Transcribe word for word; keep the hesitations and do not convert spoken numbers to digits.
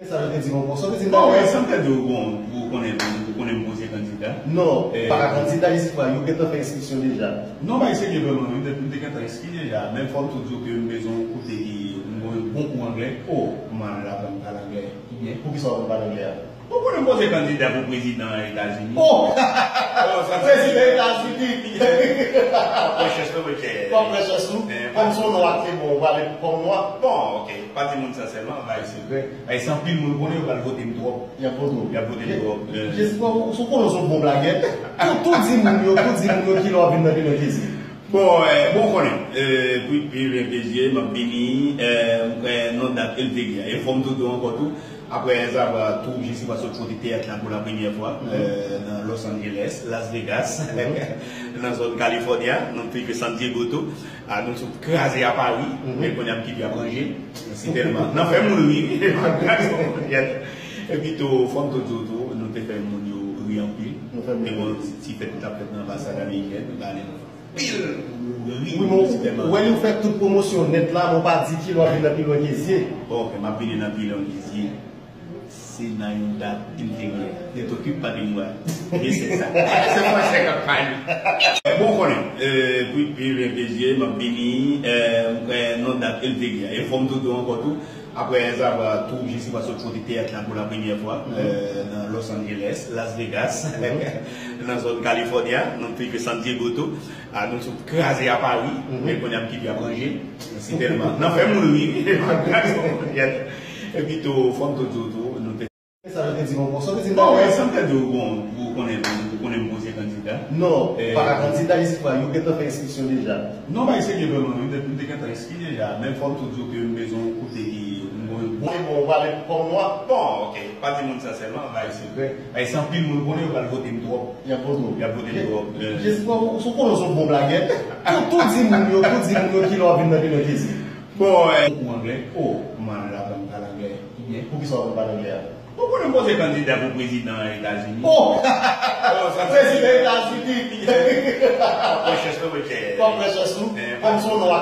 Sa yo te di m ankò, sa yo te di m Bon, ankò. Wè, sa m te di w, bon, ou konnen, ou konnen m poze kandida. Non, Eh. pa ka kandida, isi fwa, yo gentan fè enskriksyon deja. Non, bay serye vrèman, wi, m te, m te gentan enskri deja, men fò m tou di w ke m bezwen yon kote ki, m gen yon bon kou anglè. Oh, m al aprann pale anglè. Ki byen, poukisa w aprann pale anglè a? Ou konnen m poze kandida pou prezidan Etazini. Oh! Oh, sa Prezidan Etazini! Fòk mwen chèche, mwen chèche. Fòk mwen chèche, wi. Eh, Kòm son nwa, se bon, ou pale kòm nwa. Bon, ok. Pa di moun sa sèlman, bay sekrè. Ay, si anpil moun konnen, yo pral vote m twòp. Y ap vote w. Y ap vote m twòp. Jesi, bon, ou konnen w se yon bon blagè. Tou, tou di moun yo, tou di moun yo kilè w ap vin nan Pilon Jezi. Bon, eh, bon, ou konnen, eh, pi, pi lwen ke zye, m ap vini, eh, m kwè nan dat ke l te gen. E fò m tou di w ankò tou, apre Zava tou, Jesi pa sot kote teyat la pou la premyè fwa, eh, nan Los Angeles, Las Vegas, nan zòn California, nou te ke San Diego tou. Ah, nou sot kraze a Pari, men kounye a m kite ap ranje. Si tèlman. Nan fè moun ri, wi. Epi tou, fò m tou di w tou, nou te fè moun yo ri anpil. Nou fè moun E bon, ri. Ti, ti fèt nou t ap fèt nan anbasad amerikèn, nou t ale anpil moun ri, Wi, men si tèlman. Ou wè nou fè tout pwomosyon nèt la, men w pa di kilè w ap vin nan Pilon Jezi. Bon, ok, m ap vini nan Pilon Jezi. Se nan yon dat enteryè. Nèt okip pa de mwa. Je sais ça. Se fransè k ap pale. Bon, ou konnen, eh, pi, pi lwen ke zye, m ap vini, eh, m kwè nan dat enteryè. E fò m tou di w ankò tou, apre Zava tou, Jesi pa sot kote teyat la pou la premyè fwa, eh, nan Los Angeles, Las Vegas, nan zòn California, nou te ke San Diego tou. Ah, nou sot kraze a Pari, men kounye a m kite ap ranje. Si tèlman. Nan fè moun ri, wi. Epi tou, fò m tou di w tou, nou te Sa yo te di m ankò, sa yo te di m Bon, ankò. Wè, sa m te di w, bon, ou konnen, ou konnen m poze kandida. Non, Eh. pa ka kandida, isi fwa, yo gentan fè enskriksyon deja. Non, bay serye vrèman, wi, m te, m te gentan enskri deja, men fò m tou di w ke m bezwen yon kote ki, m gen yon bon E bon, ou pale kòm nwa. Bon, ok, pa di moun sa sèlman, bay sekrè. Ay, si anpil moun konnen, yo pral vote m twòp. Y ap vote w. Y ap vote m twòp, eh. Jesi, bon, ou konnen w se yon bon blagè. Tou, tou di moun yo, tou di moun yo kilè w ap vin nan Pilon Jezi. Bon, eh, ou anglè? Oh, m al aprann pale anglè. Ki byen, poukisa w aprann pale anglè a? Ou konnen m poze kandida pou prezidan Etazini. Oh! Oh, sa Prezidan Etazini! Fòk mwen chèche, mwen chèche. Fòk mwen chèche, wi. Eh, Kòm son nwa.